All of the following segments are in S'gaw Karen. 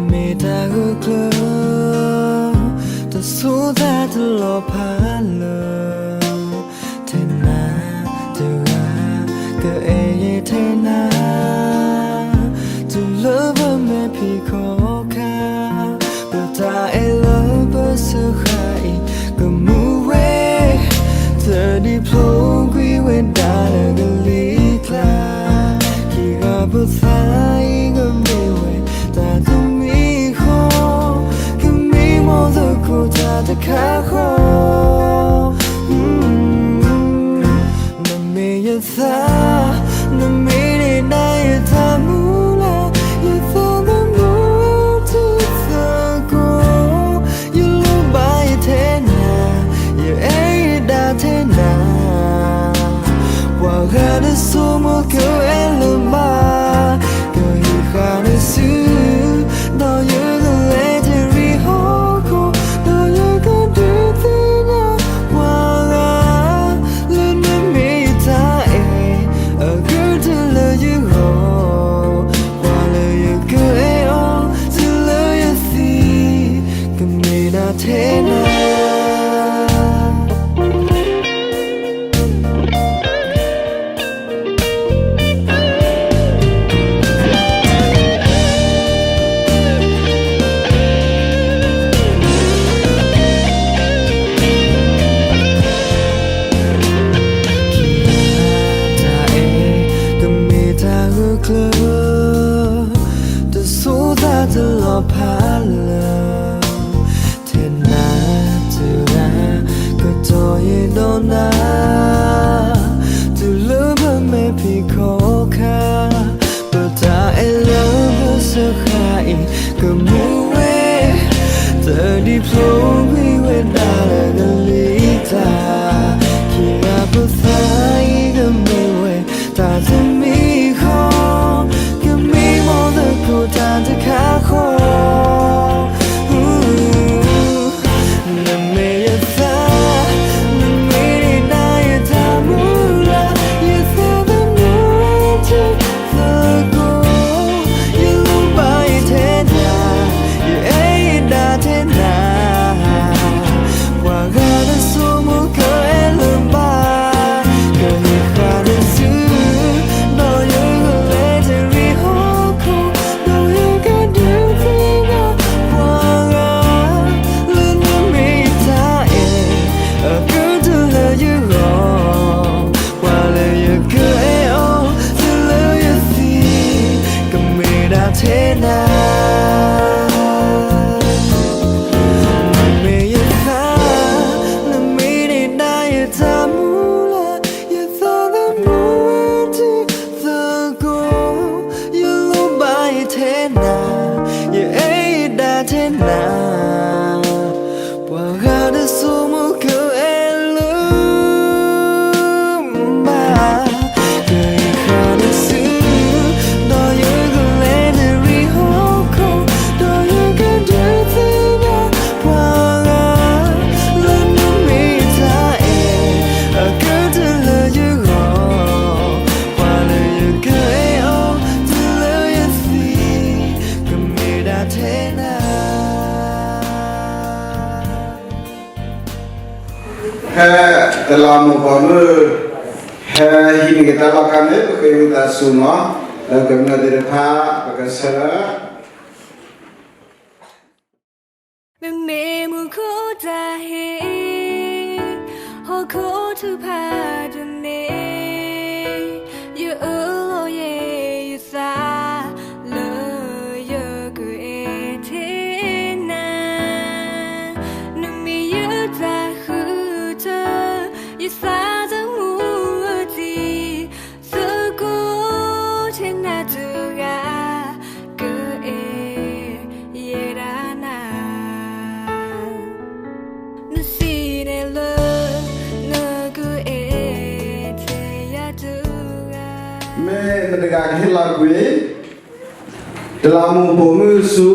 မ့ၢ်တၢ်ဂၢၢ်ကျၢၤ တဆိသးတလီၤဖးလၢ ထဲနၤတဂၤ ကအဲၣ်ယဲၢ်ထဲနၤ တုၤလၢပမဲာ်ဖံးခီခါ ပတၢ်အဲၣ်လၢပစၢဃာ်အံၤ ကမူဝဲ တဒ်ဖျိကွံာ်ဝဲဒၣ်လၢကလံၤကျါ ခံဂၤပသးအံၤကမ့ၢ်ဝဲ တၢ်တမံၤဃီ ကမ့ၢ်မိၢ်သကိးတၢ်တခါဃီ နမ့ၢ်ယသး နမ့ၢ်ဒ့ၣ်နၤယတၢ်မူလၢ ယသးသမူတံၤသကိး ယလိၣ်ဘၣ်ယထဲနၤ ယအဲၣ်ယဒၣ်ထဲနၤ ပှၤဂၤတစိၤမိၢ်ကအဲၣ်လၢၤဘၣ် ကဟံးဃာ်နစု ဒီးယကလဲၤတရံးဟီၣ်ခိၣ် ဒီးယကဒုးသ့ၣ်ညါ ပှၤဂၤ လၢနမ့ၢ်ယတၢ်အဲၣ် အကတၢၢ်လၢယဂီၢ် ပှၤလၢယကအဲၣ်အီၤ တုၤလၢယသံ ကမ့ၢ်ဒၣ်ထဲနၤ တၢ်အဲၣ် ကမ့ၢ်တၢ်ဂၢၢ်ကျၢၤ တဆိသးတလီၤဖးလၢ ထဲနၤတဂၤ ကတီၢ်ယံၤဒီးနၤ တုၤလၢပမဲာ်ဖံးခီခါ ပတၢ်အဲၣ်လၢပစၢဃာ်အံၤ ကမူဝဲ တဒ်ဖျိကွံာ်ဝဲဒၣ်လၢကလံၤကျါ ခံဂၤပသးအံၤကမ့ၢ်ဝဲ တၢ်တမံၤဃီ ကမ့ၢ်မိၢ်သကိးတၢ်တခါဃီ နမ့ၢ်ယသး နမ့ၢ်ဒ့ၣ်နၤယတၢ်မူလၢ ယသးသမူတံၤသကိး ယလိၣ်ဘၣ်ယထဲနၤ ယအဲၣ်ယဒၣ်ထဲနၤ ပှၤဂၤတစိၤမိၢ်ကအဲၣ်လၢၤဘၣ် ကဟံးဃာ်နစု ဒီးယကလဲၤတရံးဟီၣ်ခိၣ် ဒီးယကဒုးသ့ၣ်ညါ ပှၤဂၤ လၢနမ့ၢ်ယတၢ်အဲၣ် အကတၢၢ်လၢယဂီၢ် ပှၤလၢယကအဲၣ်အီၤ တုၤလၢယသံ ကမ့ၢ်ဒၣ်ထဲနၤ နမ့ၢ်ယသး နမ့ၢ်ဒ့ၣ်နၤယတၢ်မူလၢ ယသးသမူတံၤသကိး ယလိၣ်ဘၣ်ယထဲနၤ ယအဲၣ်ယဒၣ်ထဲနၤ ပှၤဂၤတစိၤမိၢ်ကအဲၣ်လၢၤဘၣ် ကဟံးဃာ်နစု ဒီးယကလဲၤတရံးဟီၣ်ခိၣ် ဒီးယကဒုးသ့ၣ်ညါ ပှၤဂၤ လၢနမ့ၢ်တၢ်အဲၣ် အကတၢၢ်လၢယဂီၢ် ပှၤလၢယကအဲၣ်အီၤ တုၤလၢယသံ ကမ့ၢ်ဒၣ်ထဲနၤ ဖဲတလးမူးပိာ်မုၣ် ဖဲဟံးန့ၢ်က့ၤတၢ်လီၢ်ခါန့ၣ် ပဃ့ဝံသးစူၤနီၤ လၢကမျၢၢ်သ့ၣ်တဖၣ် ပကဆၢ မ့မ့ၢ်မူခိၣ်တၢ်ဟ့ၣ် ဟီၣ်ခိၣ်ထုကဖၣ်တန့ၢ် ယအၢၣ်လီၤယဲၢ်ယသး လၢယကအဲၣ်ထဲနၤ နမ့ၢ်ယတၢ်ဃုထၢ ယသးသမူအတံၤသကိး ထဲနၤတဂၤ ကအဲၣ်ယဲဒၣ်နၤ နစံးန့ၣ်လၢ နကအဲၣ်ထဲယၤတဂၤ မ့ၢ်မတဂၤကဟ့ၣ်လီၤကွံာ် တလးမူးပိာ်မုၣ်ဆူ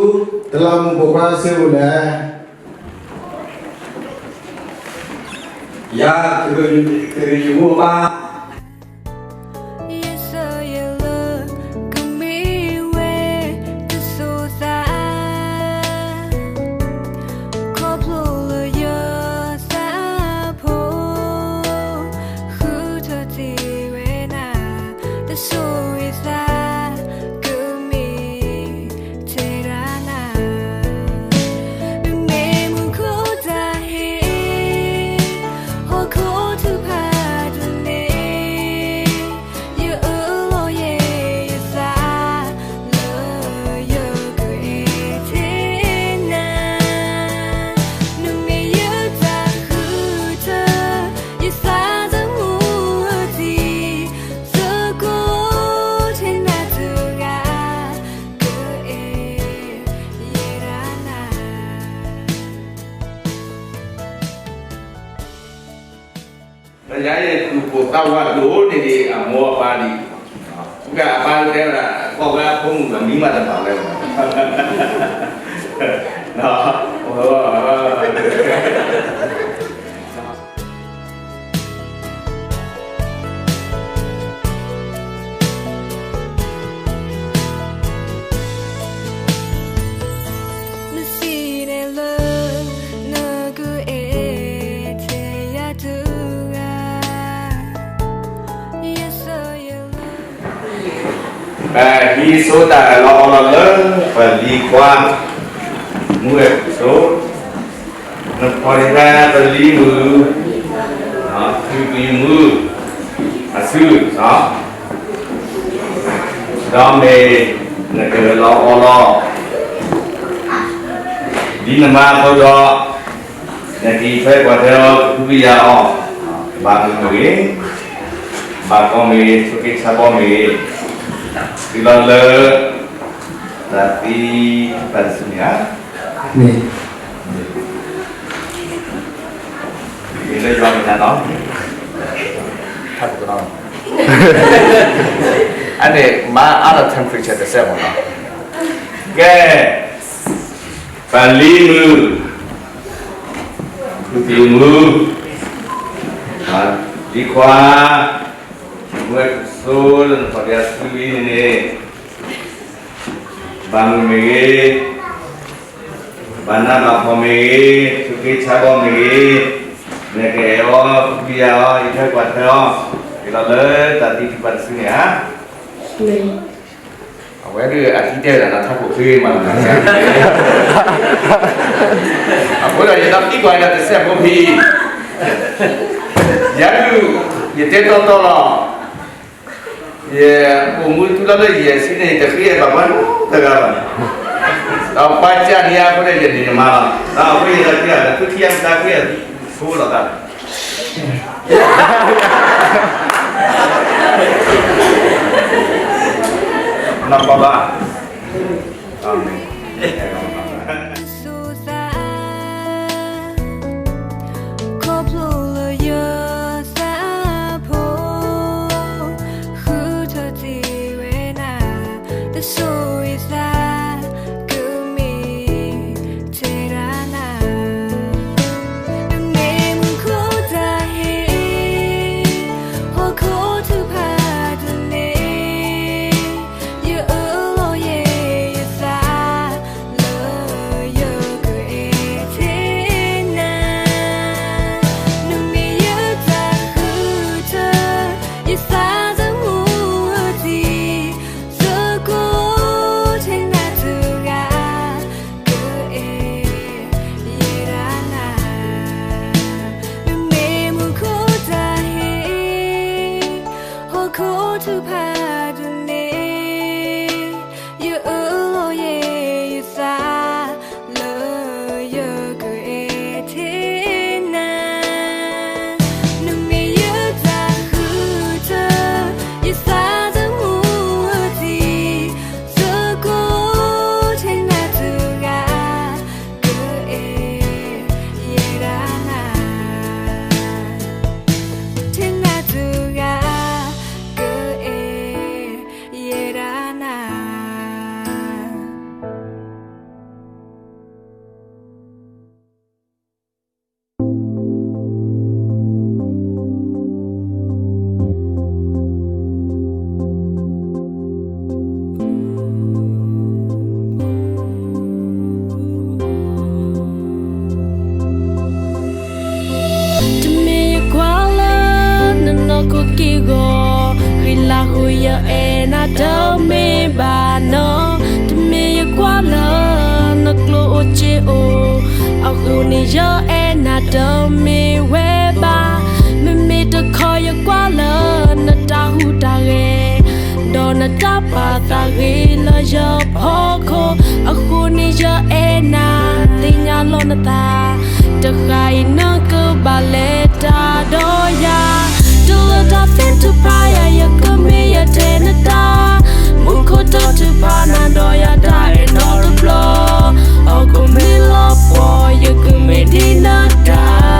တလးမူးပိာ်ခွါစ့ၢ်ကီးလဲၣ် ယၤ တဂ့ၤယမိၢ်ဘၣ် ယဆၢယလၢ ကမ့ၢ်ဝဲ တစိၤသး ညါအံၤသူၣ်ပိၢ်သးဝးဒိၣ်န့ၣ်ဒံး အမိၢ်အပၢ်ဒံး, ပှၤအပၢ်တဲဝဲဒၣ် ကိးဝဲအဖိမုၣ်ဒီးမံဘၣ်တဘၣ်လၢၤဘၣ်, နစံးန့ၣ်လၢ နကအဲၣ်ထဲယၤတဂၤ, ယဆၢယလၢ ပဟံးဆိတၢ်အၢၣ်လီၤအီလီၤလၢ ပလံၤခွါ မူဝဲၢ်စိ, နဖီၣ်န့ၢ်ဖဲပလံၤမုၣ် သုးက့မုၣ် အစု, ဒီးမ့ၢ်နကအၢၣ်လီၤအီလီၤ ဒ်နမါအသိးဒီး နကအံးထွဲကွၢ်ထွဲအီၤ ကဟုကယာ်အီၤ, ဘၣ်မုာ်မ့ၢ်ဂ့ၤ, ဘၣ်ကီမ့ၢ်ဂ့ၤ, ဆိးက့ဆါဘီမ့ၢ်ဂ့ၤ, တုၤလီၤလၢ တၢ်သံပာ်တစုန့ၣ်ဧါ, မ့ၢ် မ့ၢ်လၢယွၤမ့ၢ်တၢ်နီၤ, အန့ၣ် မၤအါထီၣ် temperature တစဲးမ့ၢ်နီၤ, ကဲ ပလံၤမုၣ် သုးက့မုၣ် လံၤခွါ မူဝဲၢ်စိ လၢနဖီၣ်ဒီးအစုလံန့ၣ်န့ၣ်, ဘၣ်မုာ်မ့ၢ်ဂ့ၤ, ဘၣ်နးဘၣ်ဖှီၣ်မ့ၢ်ဂ့ၤ, ဆိးက့ဆါဘီမ့ၢ်ဂ့ၤ, နကအဲၣ်အီၤ ကဟုကယာ်အီၤ အံးထွဲကွၢ်ထွဲအီၤ, တုၤလီၤလၢတၢ်သံတၢ်ပာ်တစုန့ၣ်ဧါ, အဝဲဒၣ်အသံတဲဝဲဒၣ်ဒီးထးခိၣ်ချ့မးလီၤ, အဃိဒီးယသံကွၢ်ဒီးတစဲးဖိဖံ, ယၤဒုး ယတဲတီတီလီၤ, ယအိၣ်မူတုၤလီၤလၢယဲၢ်ဆံန့ၣ် တဃ့ဘၣ်ပှၤနီတဂၤဘၣ်, ဒီးပှၤကၢန့ၢ်ယၤအဃိဒီးယန့ၢ်နမါလီၤ, ဒီးအဃိယတၢ်ဃ့ သုခံဂၤမတၤဃ့ ဆိလီၤသး နပှၤဘၣ်, အၤမ့ၣ်. ခီဖျိလၢယသးဖိ ဃုထၢတ့ၢ်ဝဲနၤ, တဆိၣ်ဂ့ၤသး ကမ့ၢ်ထဲဒၣ်နၤ, နမ့ၢ်မူခိၣ်တၢ်ဟ့ၣ် ဟီၣ်ခိၣ်ထုကဖၣ်တန့ၢ်, ယအၢၣ်လီၤယဲၢ်ယသး လၢယကအဲၣ်ထဲနၤ, နမ့ၢ်ယတၢ်ဃုထၢ ယသးသမူအတံၤ, သကိးထဲနၤတဂၤ ကအဲၣ်ယဲဒၣ်နၤ, နမ့ၢ်မူခိၣ်တၢ်ဟ့ၣ် ဟီၣ်ခိၣ်ထုကဖၣ်တန့ၢ်, ယအၢၣ်လီၤယဲၢ်ယသး လၢယကအဲၣ်ထဲနၤ, နမ့ၢ်ယတၢ်ဃုထၢ ယသးသမူအတံၤ, သကိးထဲနၤတဂၤ ကအဲၣ်ယဲဒၣ်နၤ, ထဲနၤတဂၤ ကအဲၣ်ယဲဒၣ်နၤ. တမ့ၢ်ယကွၢ်လၢ နနီၢ်ခိက့ၢ်ဂီၤ, ဃံလၤဃုာ်ယအဲၣ်နၤတမ့ၢ်ဘၣ်နီၤ, တမ့ၢ်ယကွၢ်လၢ နကျိၣ်အိၣ်စ့အိၣ်, အဃိန့ၣ်ယအဲၣ်နၤတမ့ၢ်ဝဲဘၣ်, မ့မ့ၢ်တခီယကွၢ်လၢ နတၢ်ဟူးတၢ်ဂဲၤ ဒီးနတၢ်ပာ်သးဂ့ၤလၢယဖီခိၣ်, အဃိန့ၣ်ယအဲၣ်နၤ သ့ၣ်ညါလီၤနသး, တဃၣ်အံၤနကဘၣ်လဲၤတၢ်ဒီးယၤ, တုၤလၢတၢ်သ့ၣ်တဖၣ်ယၤ ယကမ့ၢ်ယတဲနတၢ်, မူခိၣ်တီၢ်ထုကဖၣ်နၤဒီးယၤတၢ်အဲၣ်နီတဘျီ, ဟီၣ်ခိၣ်မ့ၢ်လီၤပှီၢ် ယကမ့ၢ်ဒ်နတၢ်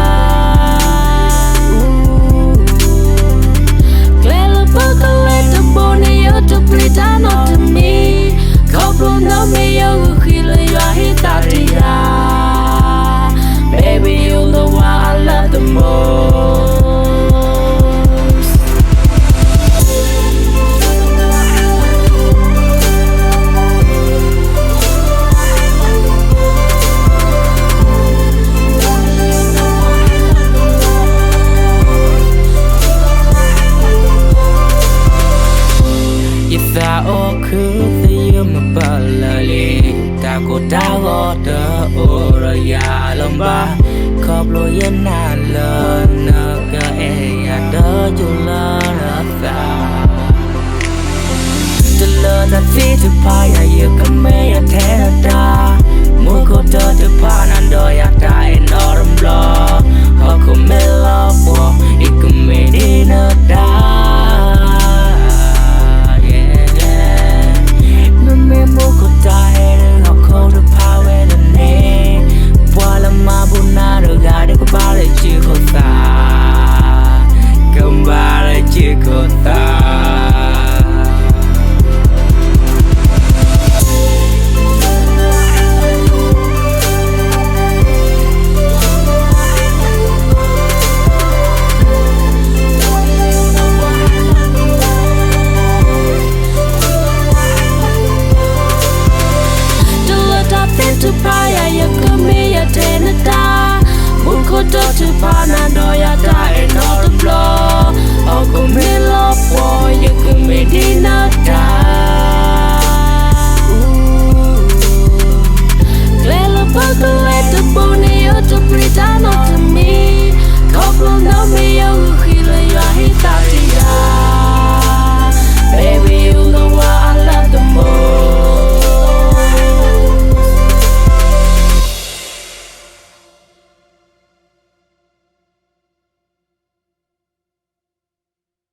အူ တအိၣ်ဒီးယၤလၢၤဘၣ်, ခီဖျိယနာ်လၢနကအဲၣ်ယၤဒီးယိာ်လၢနသး, တလၢတသ့တဖးယၤ ယကမ့ၢ်ယထဲတၢ်